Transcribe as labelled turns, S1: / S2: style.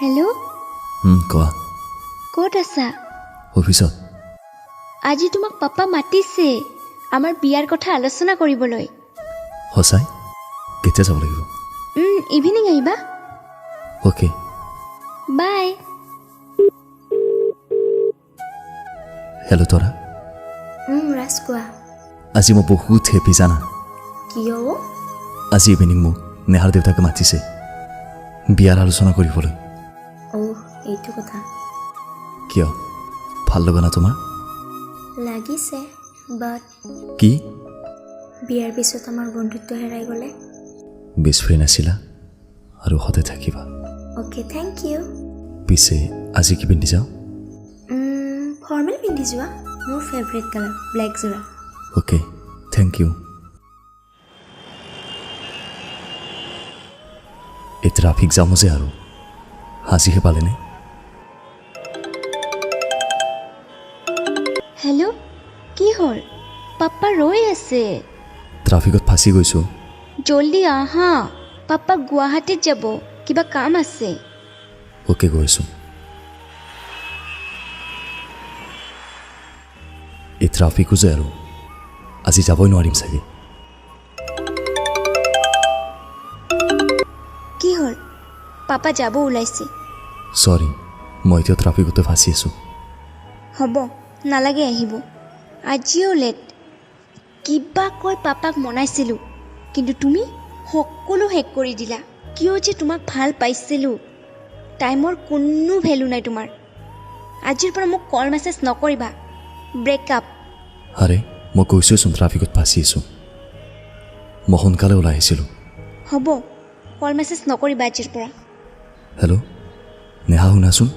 S1: Hello'.
S2: কোৱা।
S1: ক'ত আছা?
S2: অফিচত।
S1: আজি তোমাক পাপা মাতিছে, আমাৰ বিয়াৰ কথা আলোচনা কৰিবলৈ।
S2: সঁচাই? কেতিয়া যাব লাগিব?
S1: ইভিনিং আহিবা।
S2: অ'কে।
S1: বাই।
S2: হেল্ল' তৰা।
S3: ৰাজ, কোৱা।
S2: আজি মই বহুত হেপী, জানা?
S3: কিয়?
S2: আজি ইভিনিং মোক নেহাৰ দেউতাকে মাতিছে বিয়াৰ আলোচনা কৰিবলৈ।
S3: অ', এইটো কথা।
S2: কিয়, ভাল লগা না তোমাৰ?
S3: লাগিছে, বাট
S2: কি?
S3: বিয়াৰ পিছত আমাৰ বন্ধুত্ব হেৰাই গ'লে?
S2: বেষ্ট ফ্ৰেণ্ড আছিলা আৰু সদায় থাকিবা।
S3: Okay, thank U.
S2: পিছে আজি কি পিন্ধি যাওঁ?
S3: ফৰ্মেল পিন্ধি যোৱা, মোৰ ফেভৰেট কালাৰ ব্লেক যোৰা।
S2: Okay, thank U. এই ট্ৰাফিক জামো যে আৰু, আজিহে পালেনে?
S1: হেল্ল', কি হ'ল? পাপা ৰৈ আছে।
S2: ট্ৰাফিকত ফাঁচি গৈছোঁ।
S1: জল্দি আহা, পাপা গুৱাহাটীত যাব, কিবা কাম আছে।
S2: অ'কে, গৈছোঁ। এই ট্ৰাফিকো যে আৰু, আজি যাবই নোৱাৰিম চাগে।
S1: কি হ'ল? পাপা যাব ওলাইছে।
S2: চৰি, মই এতিয়া ট্ৰাফিকতে ফাঁচি আছোঁ।
S1: হ'ব, নালাগে আহিব। আজিও লেট। কিবা কৈ পাপাক মনাইছিলোঁ, কিন্তু তুমি সকলো শেষ কৰি দিলা। কিয় যে তোমাক ভাল পাইছিলোঁ! টাইমৰ কোনো ভেলু নাই তোমাৰ। আজিৰ পৰা মোক কল মেছেজ নকৰিবা। ব্ৰেকআপ।
S2: আৰে, মই কৈছোঁচোন ট্ৰাফিকত ফাঁচি আছোঁ। মই সোনকালে ওলাই আহিছিলোঁ।
S1: হ'ব, কল মেছেজ নকৰিবা আজিৰ পৰা।
S2: হেল্ল' নেহা, শুনাচোন।